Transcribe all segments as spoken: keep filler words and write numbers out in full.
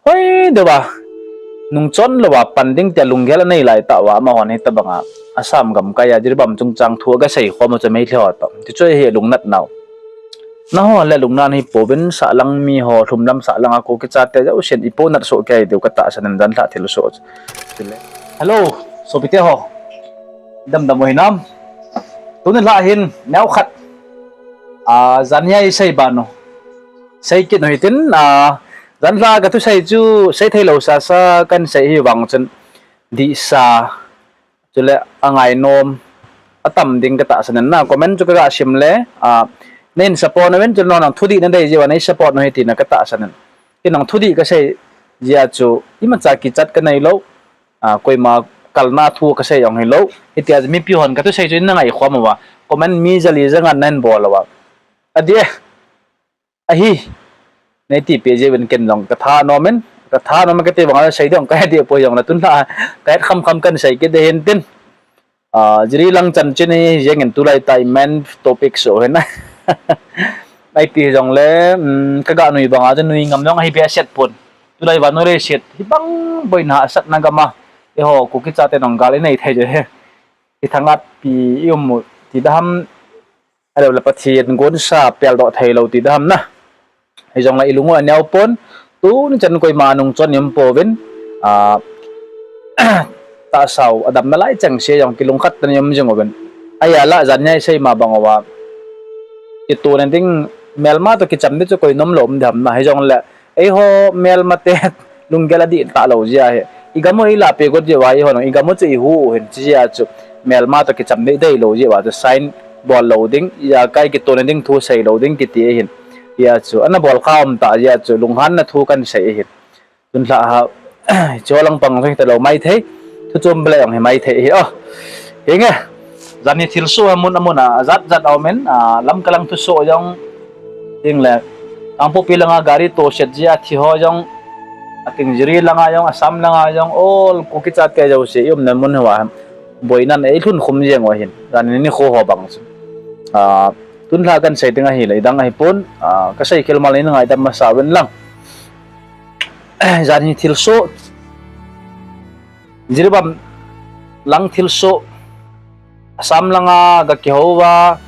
Hoi deuva, nungchon louva pan ding tia lunggel anei lai tah uva, amahon hitobanga Assam gamkai a Jiribam chungchang thu agasei khom u chu Meitei ho toh. Tichu hi lungnat nau. Nahon le lungnan hi pouvin, sahlang miho, lhumlam sahlang a Kuki chate jousen ipo nat soh kei diu katahsan in, janlhah thilsoh chu. Hello, sopite ho. Damdam u hinam? Tuni lhah hin neokhat, a, jan hi isei ban u, sei kit u hitin, a, janlhah kathusei chu seithei lou sasa kahin sei hi vang chun, dihsa, chule angainom atam ding katahsan in na, comment chu kaga sim le, a, neihin support uvin, chule nang thudih nadei jeh uva nei support u hi tina katahsan in. Kei nang thudih kasei jeh a chu imacha kichat kanei lou, a, koima kalna thu kasei jong hilou. Hitia chu mipi hon kathusei chu in nangai khom uva, comment mi jali janga nahin bol uva, adih e, ahi, neitipeh jeh uvin ken jong katha nom in, katha nom in kati vang a sei ding kahe deh poi, jongle tunlhah kahet khamkham kahin sei kit ding hintin. A, Jiri lang chanchin hi jengin tulai tah main topic soh hin. Ipi hijongle, um, kaga nui banga chu nui ngam jong ahi behseh pon. Tulai vannoi leiset hibang boina hahsatna gam a, eiho Kuki chate jong gal inei thei jeh hi. Ithangatpi i um u ti daham, ahiloule Pathen gonsa peldoh theilou ti daham na. Hijongle ilung u aneo pon, tuni chan koima nungchon i um pouvin, a, tahsa u adam nalai chengse jong kilungkhat tah in i um jing uvin. Ahia lah jan hi isei ma bang uva, kitona ding, melma toh kicham ding chu koi nomlou um ding ham na, hijongle eiho melmate lunggel adihtah lou jeh ahi. Igam u ilah peh got jeh uva eiho jong igam u chu ihu u hin, chujeh a chu melma toh kicham ding deilou jeh uva chu sign bol lou ding, ijakai kitona ding thu sei lou ding kiti ahin. Hia chu ana bol kha umtah jeh a chu lunghanna thu kahin sei ahin. Tunlhah a, hiche lang pang jong hitalou maithei, thuchom bela jong hi maithei ahi o. Hinge, jan hi thilsoh hi mun amun a ajat jat aumin, a, Lamka lang thusoh jong, hingle, Kangpokpi langa gari toset jeh a thi ho jong, ating Jiri langa jong, Assam langa jong, all Kuki chate jouse i umna mun hoa boinan eilhun khum jeng u ahin, jan hi nikho ho bang chu. A, tunlhah kahin sei ding ahile idang ahipon, a, kasei khel mal in ngaidam masa uvin lang. Jan hi thilsoh, Jiribam lang thilsoh, Assam langa gakihou uva,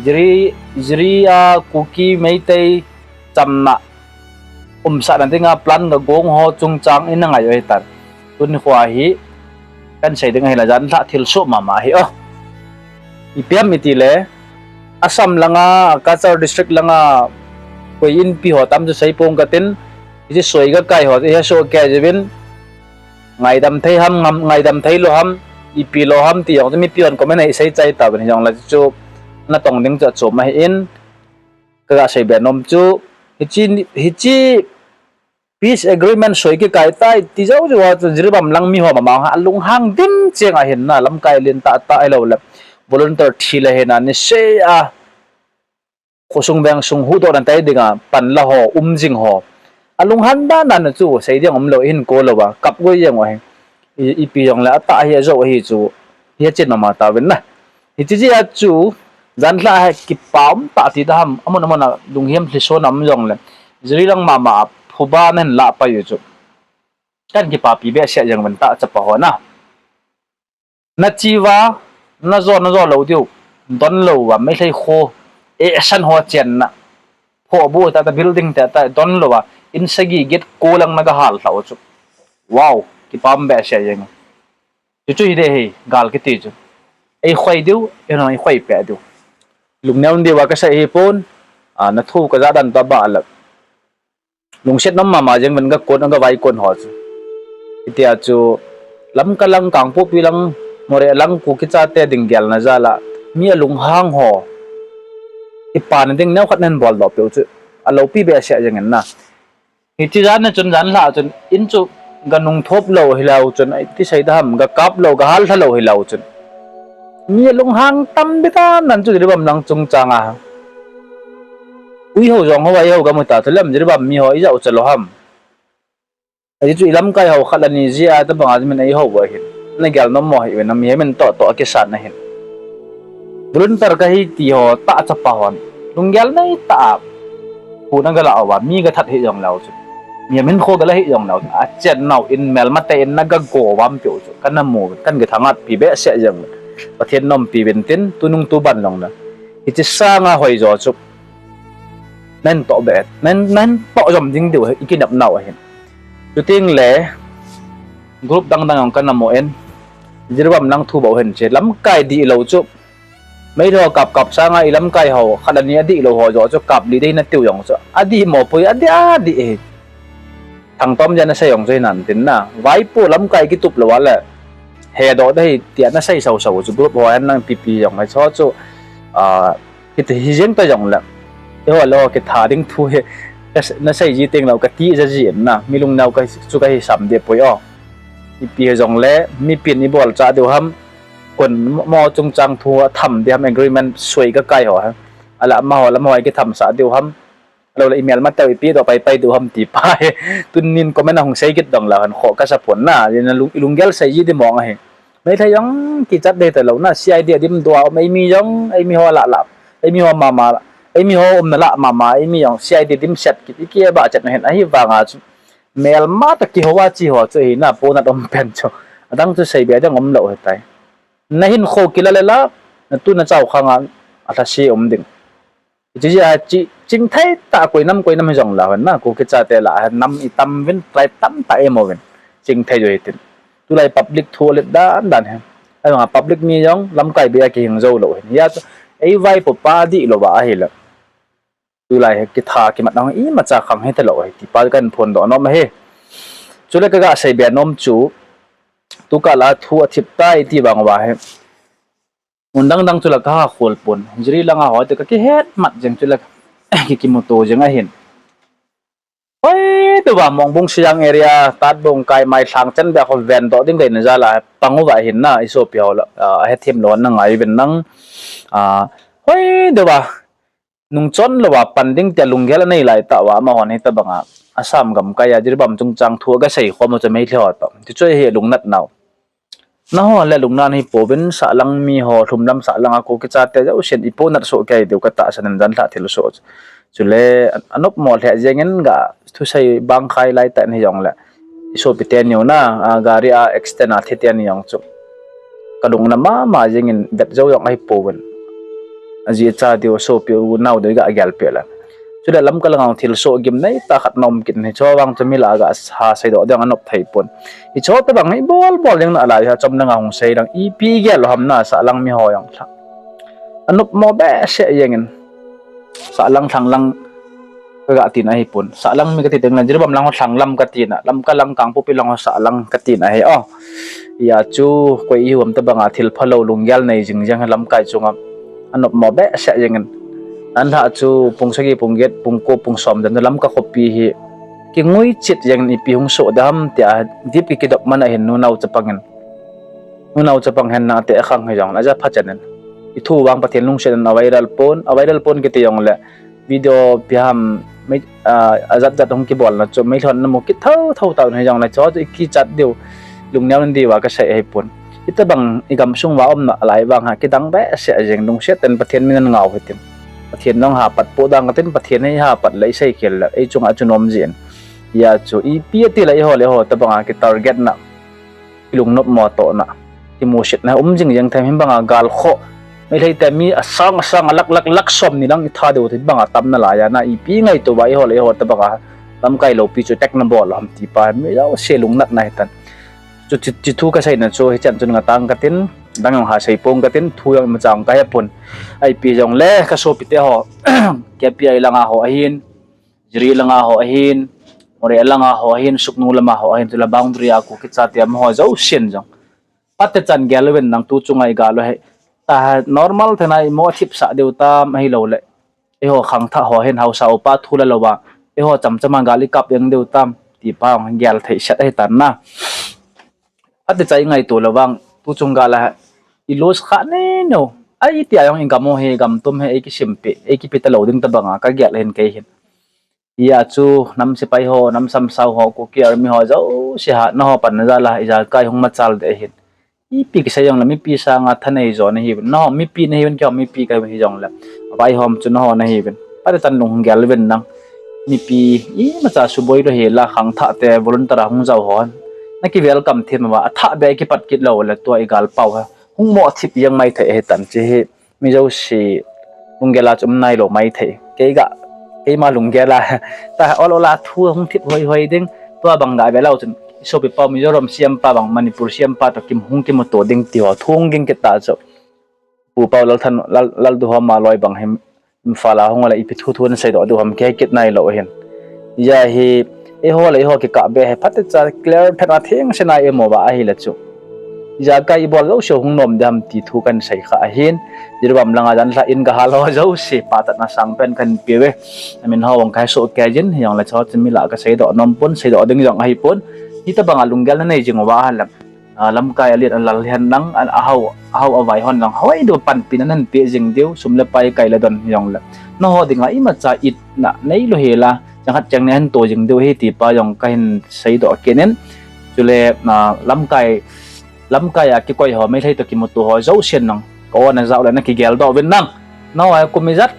Jiri, Jiri a Kuki Meitei chamna umsahna dinga plan gagong ho chungchang in nangai u ahitan. Tuni khoa hi kahin sei ding ahile janlhah thilsoh mama ahi o. Ipi ham itile, Assam langa, Cachar district langa, koi inpi ho tam chu seipong katin, hiche soi gakai ho chu ihesoh kei uvin, ngaidam thei ham, ngam, ngaidam thei lou ham, ipi lou ham ti jong chu mipi hon comment a isei chai tauvin, hijongle chu natong ding chu achom ahin, kaga seibe nom chu, hiche, hiche peace agreement soi kikai tai ti jou jou a chu Jiribam lang miho mama alunghang dim cheng ahin na, lamkai lentah tah ahiloule volunteer thi le hina nisea khosung vengsung huhdohna tei dinga panla ho, um jing ho, alunghan dan dan a chu sei ding umlou, ihin kou louva kap goi jeng u ahi. I, ipi jongle atah hi ajou ahi chu, hi achen mama tauvin na. Hiche jeh a chu, janlhah hi kipa umtah ti daham, amun amun a lunghiem lhisona um jongle, Jiri lang mama a phuba nahin lahpai u chu, kahin kipapi behseh jeng uvin tah chapa ho na. Nache uva, najo, najo lou diu, don louva, Meitei kho, eh, san ho chenna, phohbu tah tah, building tah tah don louva, in sagi get ko lang naga hallhah u chu, wow, kipa um behseh jeng. Chuchu hiding ahi, gal kiti chu, eikhoi diu, eiho eikhoi peh diu. Lungneo diuva kasei ahipon, a, nathu kajah dan toh abah le, lungset nom mama jeng uvin gakon, gavaikon ho chu. Hitia chu, Lamka lang, Kangpokpi lang, Moreh lang, Kuki chate ding gelna jal a, mi alunghang ho, kipana ding neokhat nahin boldoh peh u chu, aloupi behseh jeng in na. Hiche jan a chun, janlhah chun, in chu ganung thop lou hilou chun, iti sei daham, gakap lou, gahallha lou hilou chun, mi alunghang tam beh tan nan chu Jiribam lang chungchang a, uiho jong ho, eihou gam u ta, thulem Jiribam miho ijat u chalou ham. Ahi chu ilamkai ho khat le ni jeh a tobang a min eihou u ahin, nagel nom mo hih uvin, mihem in toh toh akisan ahin. Volunteer kahi ti ho tah chapa hon, lunggel neitah a, pu nagalah uva mi gathat hih jongleu chun, Mihem hinkho gala hi jong nau, achen nau in melmate in na ga go vam piu chu kana mu, kan kithanghat pi behseh jeng. Pathen nompi vin tin, tunung tuban long na. Hiche sanga hoi jo chu. Nan to be, nan, nan to jom ding diu, i kinep nau ahin. Chuting le, group dang dang jong kana mu in, Jiribam lang thu bou hin che, lamkai dih lou chu. Meitei ho kap kap sanga i lamkai ho, khat ani adih lou ho jo chu kap li dei na tiu jong chu. Adih mo poi, adih, adih e. Thangtom jana sei jong chu hinan tin na. Vaipo lamkai kitup lou a le. Hedoh dei tia na sei sau sau chu group ho an nang pipi jong mai chu chu. A, hiti hi jeng ta jong le. Eiho le ho kitha ding thu hi. Na sei ji teng lou kati ja ji na. Mi lungneo ka chu kahi sam deh poi o. Ipi jong le, mipin i bol cha diu ham. Kon mo chungchang thu a tham ding ham agreement soi ka kai ho ha. Ala ma ho lam ho kitham sa diu ham. Alo le email ma teu ipi do pai pai diu ham ti pa he. Tunin comment a hung sei kit dong la han kho ka sa pon na. Ina lung, lunggel sei ji di mong ahi. Meitei jong kichat dei ta lou na. C I D a dim dua um ei mi jong, ei mi ho la la. Ei mi ho mama. Ei mi ho um na la mama. Ei mi jong C I D dim set kit. Iki ba chat na hin ahi vanga chu. Melma ta kiho a chi ho chu hi na ponat um pen chu. Adang chu sei be dang um lou hitai. Na hinkho kila le la, na tu na chau khang a, alhase um ding. Chi ji a chi, chingthei ta koi nam koi nam hi jong la hon na, Kuki chate la, nam i tam vin, tribe tam ta emo vin. Chingthei jo hitin. Tulai public thu let dan dan he. Ai nga public mi jong, lamkai be a kihing jou lou hin. Ya chu, ei vaipo pa dih lou ba ahi la. Tulai hi kitha kimat nang imacha khang hita lou hi, ti pa kan phondoh nom ahi. Chule ka ga sei be nom chu, tu kah la thu athip tai ti vang uva hi. Mun dang dang chu la ka ha khol pon. Jiri langa ho te ka kihet mat jeng chu la ki kimuto jeng ahin. Hoi, deuva Mongbung Siang area, Tatbung Kaimai Lhangchan beh ho vendoh ding dei na jal a pang uva hin na, i sopi ho la, a, hethem lou na ngai uvin nang. A, hoi, deuva. Nungchon louva pan ding tia lunggel anei lai tah uva amahon hitabanga Assam gamkai a Jiribam chungchang thu aga sei khom u chu Meitei ho toh. Ti chu hi lungnat nau. Nangho le lungna nahi pouvin sahlang mi ho, lhumlam sahlang a Kuki chate jousen i ponat soh kei diu ka tahsan in janlhah thilsoh. Chule anop mo lheh jeng in ga thusei bang khai lai tah in hijongle. I sopi teni u na, a, gari a accident a thi teni jong chu. Ka lungna mama jeng in vet jou jong ahi pouvin. Aji acha diu sopi u nau diu ga gel peh la. Chule Lamka langa thilsoh gimnei tah khat na um kit in hicho vang chu mi lah a ga ha seidoh ding anop thei pon. Hicho tabang hi bol bol ding na lai ha chom langa hung sei dang ipi gel ham na sahlang mi ho jong lha. Anop mo behseh jeng in. Sahlang lhanglang ka ga tin ahi pon. Sahlang mi ka ti teng le, Jiribam lang ho lhanglam ka tina, Lamka lang Kangpokpi lang ho sahlang ka tina ahi o. Hia chu koi i hom tabanga thil phalou lunggel nei jing jeng lamkai chunga. Anop mo behseh jeng in. Anlhah chu pung sagi, pung get, pung ko, pung som dan Lamka khopi hi. Kingui chit jeng in ipi hung soh dam tia dip ki kidop man ahin nunau chapang in. Nunau chapang hen na te khang hi jong la ja pha chan in. I thu vang Pathen lungset in a viral pon, a viral pon kiti jong le. Video pi ham, mei, a, ajat jat hung kibol na chu, meilhon na mu kit tho tho tah in hijongle chu, chu i kichat diu, lungneo in diu a ka sei ahi pon. Hitabang i gamsung uva umna lai vang ha, kidang behseh jeng lungset in Pathen min an ngau hitin. Pathen nong ha pat po dang katin, Pathen hi ha pat le i sei khel le, ei chunga chu nom jin. Hia chu, ipi ati le i ho le ho, tabanga ki target na. Kilungnop mo toh na. Kimusit na um jing jeng them hibanga gal kho. Meitei te mi asang asang a lak lak lak som ni lang i tha diu thei banga tam na lai a na ipi ngaito uva i ho le i ho tabanga lamkai loupi chu tek na bol ham ti pa mi jouse lungnat na hitan. Chu chi, chi thu ka sei na chu hichan chun nga tang katin, dang jong ha sei pong katin, thu jong ima chang ka he pon. Ipi jongle ka sopi te ho, K P I langa ho ahin, Jiri langa ho ahin, Moreh langa ho ahin, Sugnu lama ho ahin, tula boundary a Kuki chate amaho jousen jong. Phat te chan gel uvin nang tu chunga i gal u hi. Ta normal thena i mo thip sah diu tam ahilou le. Eiho khangthah ho hin hausa upa thu la louva. Eiho chamchama gal i kap jeng diu tam. Ti pa gel thei set ahi tan na. Phat te chan i ngaito lou vang. Tu chung gal a i lose kha ne no. Ai tia jong i gam u hi gam tum hi ei kisimpi. Ei kipi ta lou ding tabanga ka gel hin kei hin. Hia chu nam sepai ho, nam samsau ho, Kuki Army ho jouse ha, nangho panna jal a, ijakai hung machal deh hin. Ipi kisei jongle, mipi sanga thanei jo nahiuvin. Nangho mipi nahiuvin, keiho mipi kahiuvin hijongle. Vaihom chu nangho nahiuvin. Phat te chan lung gel uvin nang. Mipi imacha suboi lou hela khangthah te volunteer a hung jao hon, na ki welcome them uva, athah beh kipat kit lou le tua igalpau hi hung mo thip jeng maithei ahitan che hi. Mi jouse lunggel a chu um nailou maithei. Kei ga, keima lunggel a ta ol ol a thu hung thip hoi hoi ding, tua bang ga ve lou chun isopi pau Mizoram C M pa bang Manipur C M pa toh kim hung kimuto ding ti ho thu hung ging kit ta chu. Pu Pau Lalthan, Lal, Lalduhoma loi bang hi Imphal a hung le ipi thu thu ana seidoh diu ham kihei kit nailou ahin. Hijeh a hi eiho le eiho kikah beh hi phatecha clear phat a thengse nai emo uva ahile chu, ijakai ibol jouse hung nom ding ham ti thu kahin sei kha ahin. Jiribam langa jan lhah in gahal ho jouse pachatna sangpen kahin peuve. Amin ho jong kahin soh kei jin, hijongle chu chumi lah kaseidoh nom pon, seidoh ding jong ahipon. Hitobanga lunggel nanei jing uva ahile, a, lamkai alet alal hihen lang, a, ahao, ahao avai hon lang hoi diu panpina nahin peh jing diu, sum le pai kai le don hijongle, nangho dinga imacha itna neilou hela chang khat chang ni ahin to jing diu ahi ti pa jong kahin seidoh kit in. Chule, a, lamkai, lamkai a kikoi ho, Meitei toh kimuto ho jousen lang ka-o najah uleh nakigeldoh uvin lang. Nangho hi kum ijat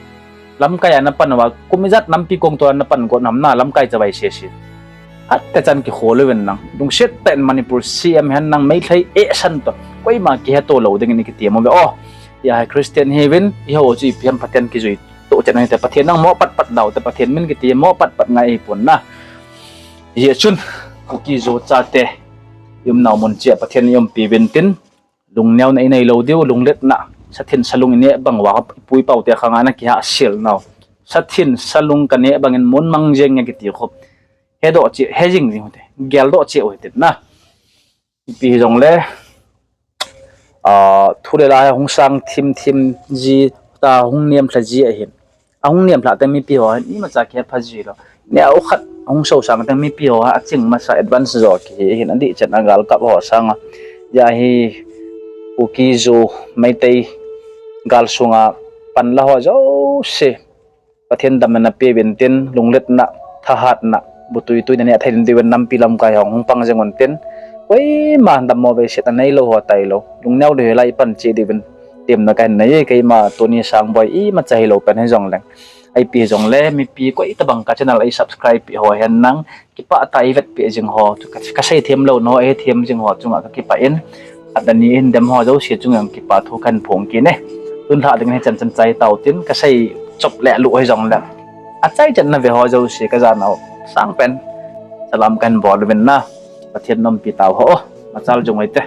lamkai a napan uva, kum ijat nampi kong toh napan got nam na lamkai chavai sese. Phatechan kikhol uvin lang. Lungset tah in Manipur C M hihen lang Meitei ehsan toh koima kiheto lou dingin ikitemo uve o. Hijeh a hi Christian ihiuvin, ihou chu ipi ham Pathen kijui toh chet ahite, Pathen nang mo pat pat dau te, Pathen min kiti mo pat pat ngai ahipon na. Hijeh chun Kuki-Zo chate iumnau mun cheh a Pathen in eiumpi uvin tin, lungneona inei lou diu, lungletna, sathin salung ineh bang uva, ipui paute khanga ana kihahsel nau, sathin salung kaneh bangin mun mang jeng e kiti khu hedoh cheh, he jing jing ute, geldoh cheh u hitin na. Ipi hijongle, a, thu le la hi hung sang thim thim ji ta, hung niamlha ji ahin. Ahung niamlhah teng mipi ho hin imacha kihepha ji lou. Nia u khat ahung sosang teng mipi ho hi aching masa, advance jo kihi ahin, adih chan a galkap ho sanga. Hijeh a hi Kuki-Zo Meitei gal sunga panla ho jouse Pathen damna napeuvin tin, lungletna, thahatna, butui tui naneh thei diuvin, nampi lamkai ho hung pang jeng untin, koima dammo veiset a neilou ho tailou, lungneo lou hela ipan cheh diuvin temna kahin nei e. Keima Tony Sangboi, imacha hilou pen hijongleng, ipi hijongle mipi koitobang ka channel a isubscribe peh ho hihen lang, kipah tah a ivetpeh jing ho chu ka, kasei them lou, nangho eithem jing ho chunga kakipah in, khat le ni ihin dem ho jouse chunga jong kipa thu kahin phong kit e. Tun lhah dingin hichan chan chai tau tin, kasei chop le alu hijongleng, achaichan nave ho jouse kajanau sangpen salam kahin bol uvin na. Pathen in umpi tauhen, machal jing uvin te.